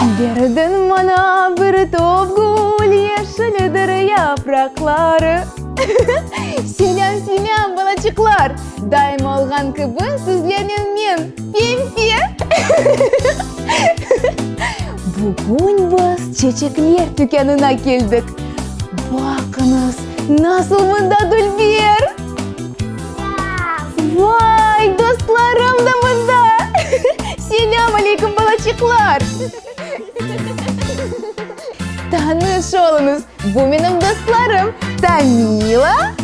Berdiñ maña bir top gül, yeşildir yapraqları. Selâm, selâm, balaçıqlar! Daima olğan kibi sizlernen men, Pempe! Bugün biz çeçekler tükânına keldik. Baqıñız, nasıl mında dülber! Vay, dostlarım da mında! Selâm aleyküm, balaçıqlar! Tanış oluñız, bu menim dostlarım Tamila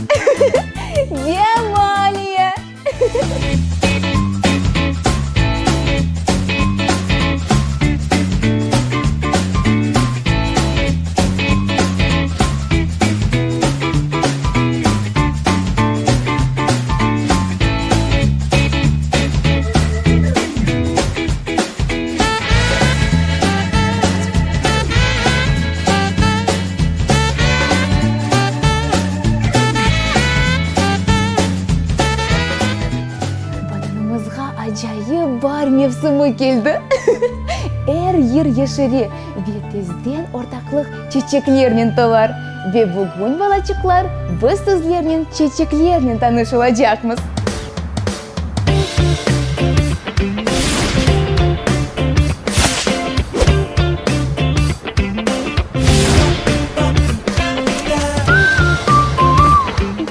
ve Amaliya. Vatanımızğa acayip baar mevsimi keldi. Er yer yeşere ve tezden ortaqlıq çeçeklernen tolar. Ve bugün, balaçıqlar, biz sizlernen çeçeklernen tanış olacaqmız.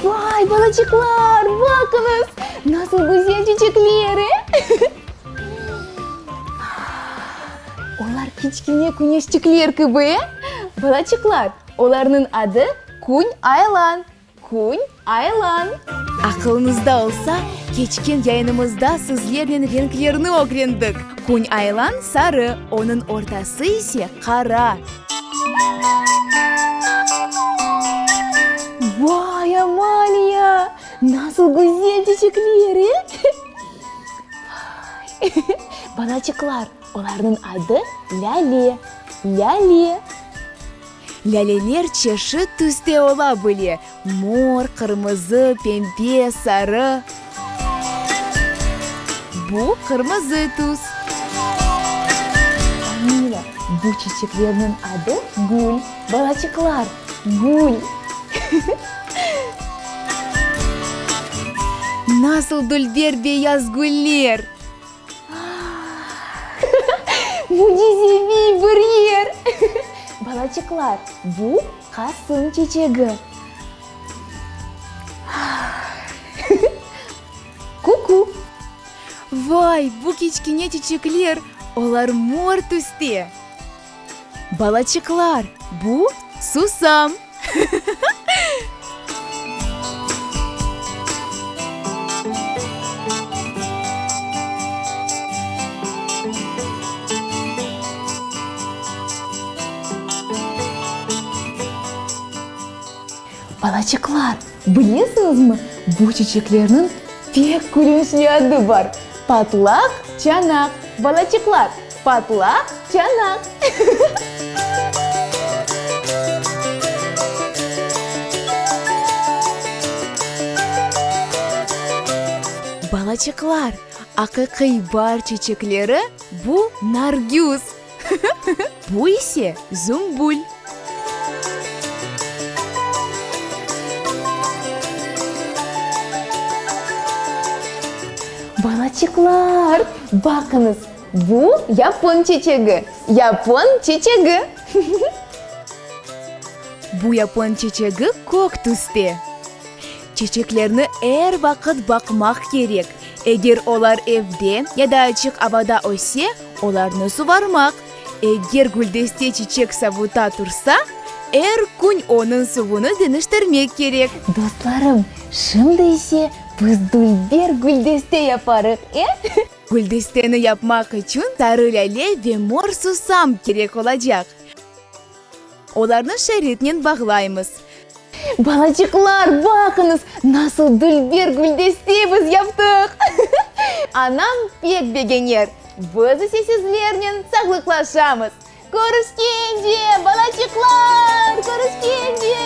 Vay, balaçıqlar, baqıñız, nasıl güzel çiçekler, e? Olar kiçkene küneşçikler kibi, e? Balaçıqlar, olarnıñ adı kün aylan. Kün aylan. Aqılıñızda olsa, keçken yayınımızda sizlernen renklerni ögrendik. Kün aylan sarı, onıñ ortası ise qara. Vay, Amaliya! Nasıl güzel çiçekler, e? Vay! Balaçıqlar, olarnıñ adı lâle, lâle. Lâleler çeşit tüste ola bile, mor, qırmızı, pembe, sarı. Bu qırmızı tüs. Amila, bu çiçeklerniñ adı gül. Balaçıqlar, gül. Nasıl dülber beyaz güller! Mücizeviy bir yer! Balaçıqlar, bu Qasım çeçegi. Ku-ku! Vay, bu kiçkene çiçekler, olar mor tüste! Balaçıqlar, bu susam! Balaçıqlar, bilesiñizmi, bu çiçeklerniñ pek külünçli adı bar, patlaq çanaq. Balaçıqlar, patlaq çanaq. Balaçıqlar, aqiqiy baar çiçekleri bu nargüz. Bu ise zümbül. Balaçıqlar, baqıñız, bu yapon çeçegi, yapon çeçegi! Bu yapon çeçegi kök tüste. Çeçeklerni er vaqıt baqmaq kerek. Eger olar evde ya da açıq avada össe, olarnı suvarmaq. Eger güldeste çiçek savuta tursa, er kün onıñ suvunı deñiştirmek kerek. Dostlarım, şimdi ise biz dülber güldeste yaparıq, e? Güldesteni yapmaq içün sarı lâle ve mor susam kerek olacaq. Olarnı şeritnen bağlaymız. Balaçıqlar, baqıñız, nasıl dülber güldeste biz yaptıq! Anam pek begenir. Biz ise sizlernen sağlıqlaşamız. Körüşkence, balaçıqlar, körüşkence!